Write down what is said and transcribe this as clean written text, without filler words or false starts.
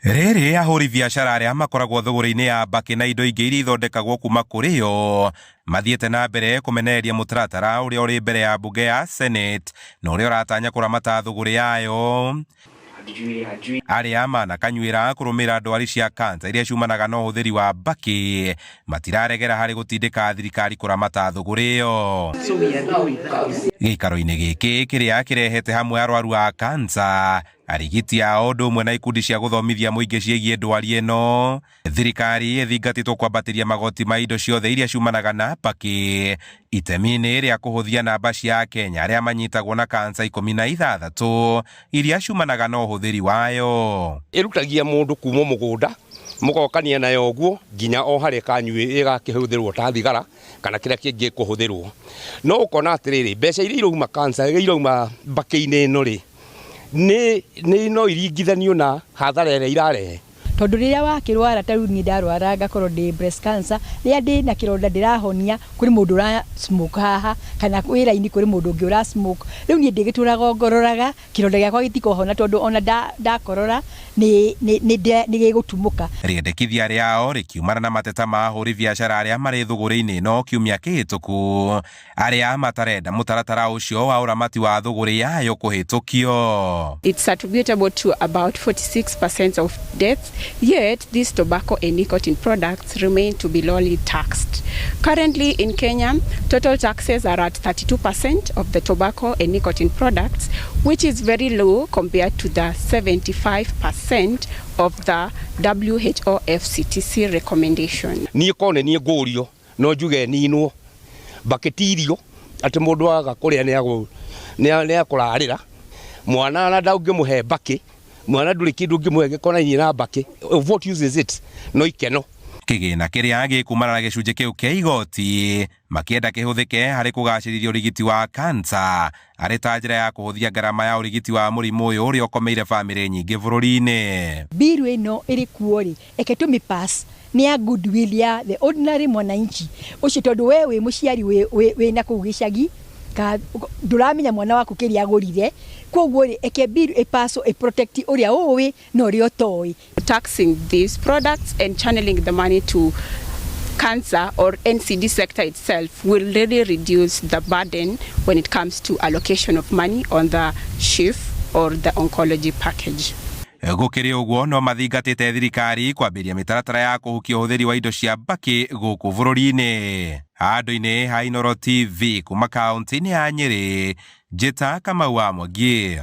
Rĩrĩ ahũri biacara arĩa makoragwo thũgũrĩ-inĩ ya mbakĩ na indo ingĩ iria ithondekagwo kuma kũrĩ yo mathiĩte na mbere kũmenereria mũtaratara ũrĩa ũrĩ mbere ya mbunge ya Senate na ũrĩa ũratanya kũramata thũgũrĩ yayo. Arĩa manakanyuĩra kũrũmĩrĩra ndwari cia kansa iria ciumanaga na ũhũthĩri wa mbakĩ matiraregera harĩ gũtindĩka thirikari kũramata thũgũrĩ ĩyo. Gĩikaro-inĩ gĩkĩ kĩrĩa kĩrehete hamwe arwaru a kansa, arigiti ao ũndũ ũmwe na ikundi cia gũthomithia mũingĩ ciĩgiĩ ndwari ĩno, thirikari ĩthingatĩtwo kwambatĩria magoti ma indo ciothe iria ciumanaga na mbakĩ itemi-inĩ rĩa kũhũthia namba cia Akenya arĩa manyitagwo na kansa 16 iria ciumanaga na ũhũthĩri wayo. Ĩrutagia mũndũ kuma mũgũnda mũgokania nayo ũguo nginya o harĩa ĩkanyue ĩgakĩhũthĩrwo ta thigara kana kĩrĩa kĩngĩ kũhũthĩrwo. No ũkona atĩrĩrĩ, mbeca iria irauma cancer, iria irauma mbakĩ-inĩ ĩno rĩ, nĩ nĩ no iringithanio na hathara ĩrĩa irarehe. Tondũ rĩrĩa wakĩrwara, ta rĩu niĩ ndarwara ngakorwo ndĩ breast cancer, rĩrĩa ndĩna kĩronda ndĩrahonia, kũrĩ mũndũ ũra smoke haha, kana wĩra-inĩ kũrĩ mũndũ ũngĩ ũra smoke. Rĩu niĩ ndĩgĩtũraga ngororaga, kĩronda gĩakwa gĩtikũhona tondũ ona ndakorora nĩ gĩgũtumũka. Rĩendekithia rĩao rĩkiumana na mateta ma ahũri biacara arĩa marĩ thũgũrĩ-inĩ ĩno kiumia kĩhĩtũku, arĩa matarenda mũtaratara ũcio wa ũramati wa thũgũrĩ yayo kũhĩtũkio. It's attributable to about 46% of deaths, yet these tobacco and nicotine products remain to be lowly taxed. Currently in Kenya, total taxes are at 32% of the tobacco and nicotine products, which is very low compared to the 75% of the WHO FCTC recommendation. Niĩ kone niĩ ngũrio no njuge ninwo mbakĩ ti irio atĩ mũndũ aga kũrĩa nĩ akũrarĩra mwana na ndũngĩmũhe mbakĩ mwana ndũrĩ kĩndũ ũngĩmũhe gĩkonainie na mbakĩ. What use is it? No ikeno. Kĩgĩna kĩrĩa gĩkumana na gĩcunjĩ kĩu kĩa igoti makĩenda kĩhũthĩke harĩ kũgacĩrithia ũrigiti wa kansa arĩ ta njĩra ya kũhũthia ngarama ya ũrigiti wa mũrimũ ũyũ ũrĩa ũkomeire bamĩrĩ nyingĩ bũrũri-inĩ. Bill ĩno ĩrĩ kuo rĩ, eke tũmĩ pass nĩ ya goodwill ya the ordinary mwananchi ũcio, tondũ we wĩ mũciari wĩ na kũu gĩcagi ka ndũramenya mwana waku kĩrĩa agũrire. Koguo rĩ, eke bill ĩpaswo ĩ protect ũrĩa ũĩ na ũrĩa ũtoĩ. Taxing these products and channeling the money to cancer or NCD sector itself will really reduce the burden when it comes to allocation of money on the SHIF or the oncology package. Gũkĩrĩ ũguo, no mathingatĩte thirikari kwambĩrĩria mĩtaratara ya kũhukia ũhũthĩri wa indo cia mbakĩ gũkũ bũrũri-inĩ. Handũ-inĩ ha Inooro TV kuma kaunti-inĩ ya Nyĩrĩ, Njĩta Kamau wa Mwangi.